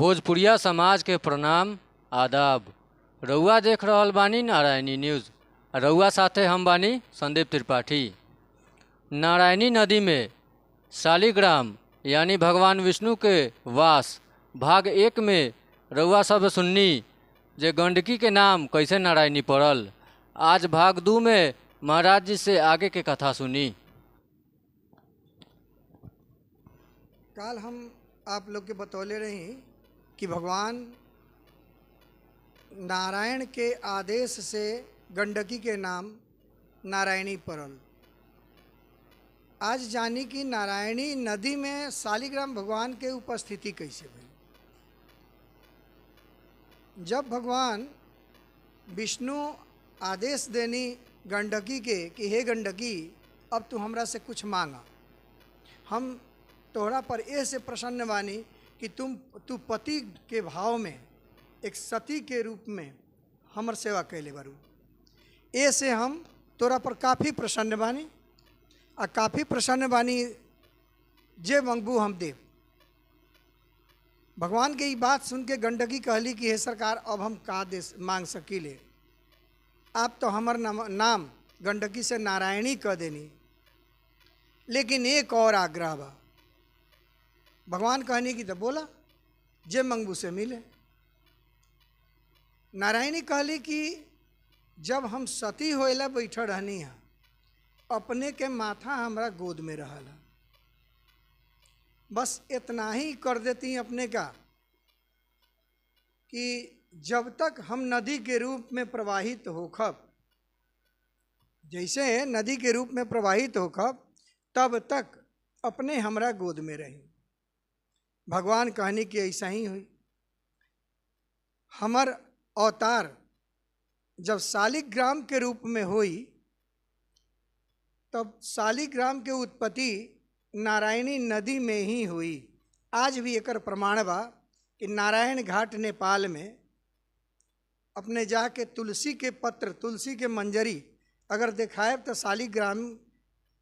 भोजपुरिया समाज के प्रणाम, आदाब। रउआ देख रहल बानी नारायणी न्यूज़। रउआ साथे हम बानी संदीप त्रिपाठी। नारायणी नदी में शालिग्राम यानी भगवान विष्णु के वास भाग एक में रउआ सब सुन्नी जे गंडकी के नाम कैसे नारायणी पड़ल। आज भाग दू में महाराज जी से आगे के कथा सुनी। काल हम आप लोग के बतौले रही कि भगवान नारायण के आदेश से गंडकी के नाम नारायणी पड़ल। आज जानी कि नारायणी नदी में शालिग्राम भगवान के उपस्थिति कैसे भई। जब भगवान विष्णु आदेश देनी गंडकी के कि हे गंडकी, अब तू हमरा से कुछ मांगा, हम तोहरा पर एह से प्रसन्न बानी कि तू पति के भाव में एक सती के रूप में हमर सेवा कैले बारू, ए से हम तोरा पर काफ़ी प्रसन्न बानी आ काफ़ी प्रसन्न बानी, जे मंगबू हम देव। भगवान के ई बात सुन के गंडकी कहली कि हे सरकार, अब हम का दे मांग सकीले, आप तो हमर नाम गंडकी से नारायणी कह देनी, लेकिन एक और आग्रह बा। भगवान कहनी कि तो बोला, जे मंगबू से मिले। नारायणी कहली कि जब हम सती होएला बैठल रहनी है, अपने के माथा हमरा गोद में रहल, बस इतना ही कर देती अपने का कि जब तक हम नदी के रूप में प्रवाहित होखब, जैसे नदी के रूप में प्रवाहित होखब, तब तक अपने हमरा गोद में रही। भगवान कहनी कि ऐसा ही हुई। हमर अवतार जब शालिग्राम के रूप में हुई, तब शालिग्राम के उत्पत्ति नारायणी नदी में ही हुई। आज भी एकर प्रमाण बा कि नारायण घाट नेपाल में अपने जाके तुलसी के पत्र, तुलसी के मंजरी अगर दिखाए तो शालिग्राम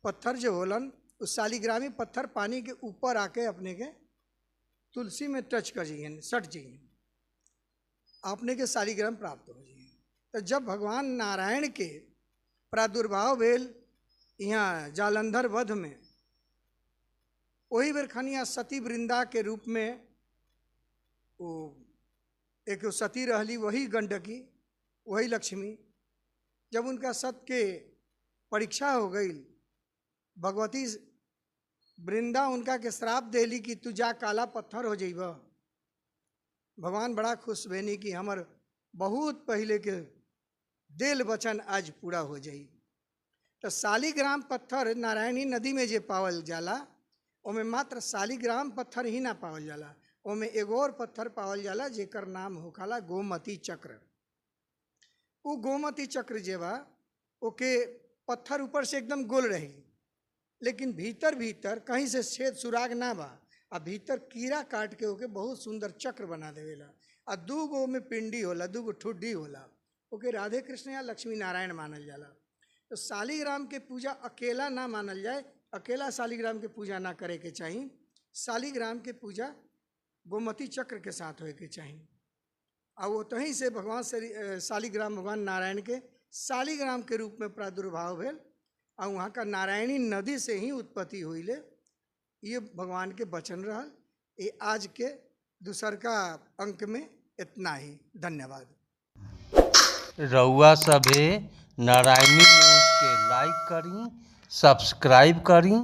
पत्थर जो होलन, उस शालिग्रामी पत्थर पानी के ऊपर आके अपने के तुलसी में टच कर जाइए, सट जाइए, अपने के शालिग्राम प्राप्त हो जाइए। तो जब भगवान नारायण के प्रादुर्भाव भेल यहाँ जालंधर वध में, वही बेर खनिया सती वृंदा के रूप में वो एक सती रहली, वही गंडकी, वही लक्ष्मी। जब उनका सत के परीक्षा हो गई, भगवती वृंदा उनका के श्राप देली कि तू जा काला पत्थर हो जाइब। भगवान बड़ा खुश भेनी कि हमर बहुत पहले के देल वचन आज पूरा हो जाई। तो शालिग्राम पत्थर नारायणी नदी में जे पावल जाला, ओमे मात्र शालिग्राम पत्थर ही ना पावल जाला, ओमे एगो और पत्थर पावल जाला जेकर नाम होखाला गोमती चक्र। वो गोमती चक्र जे बा, ओके पत्थर ऊपर से एकदम गोल रही, लेकिन भीतर भीतर कहीं से छेद सुराग ना बा, आ भीतर कीड़ा काट के ओके बहुत सुंदर चक्र बना देवेला। आ दू गो में पिंडी होला, दू गो ठुड्डी होला, ओके राधे कृष्ण या लक्ष्मी नारायण मानल जाला। तो शालिग्राम के पूजा अकेला ना मानल जाए, अकेला शालिग्राम के पूजा ना करे के चाही, शालिग्राम के पूजा गोमती चक्र के साथ होए के चाही। आ वो तहीं से भगवान शालिग्राम भगवान नारायण के शालिग्राम के रूप में प्रादुर्भाव भेल, आ वहाँ का नारायणी नदी से ही उत्पत्ति हुई ले। ये भगवान के वचन रहल। ये आज के दूसर का अंक में इतना ही। धन्यवाद। रउआ सभे नारायणी न्यूज़ के लाइक करी, सब्सक्राइब करी।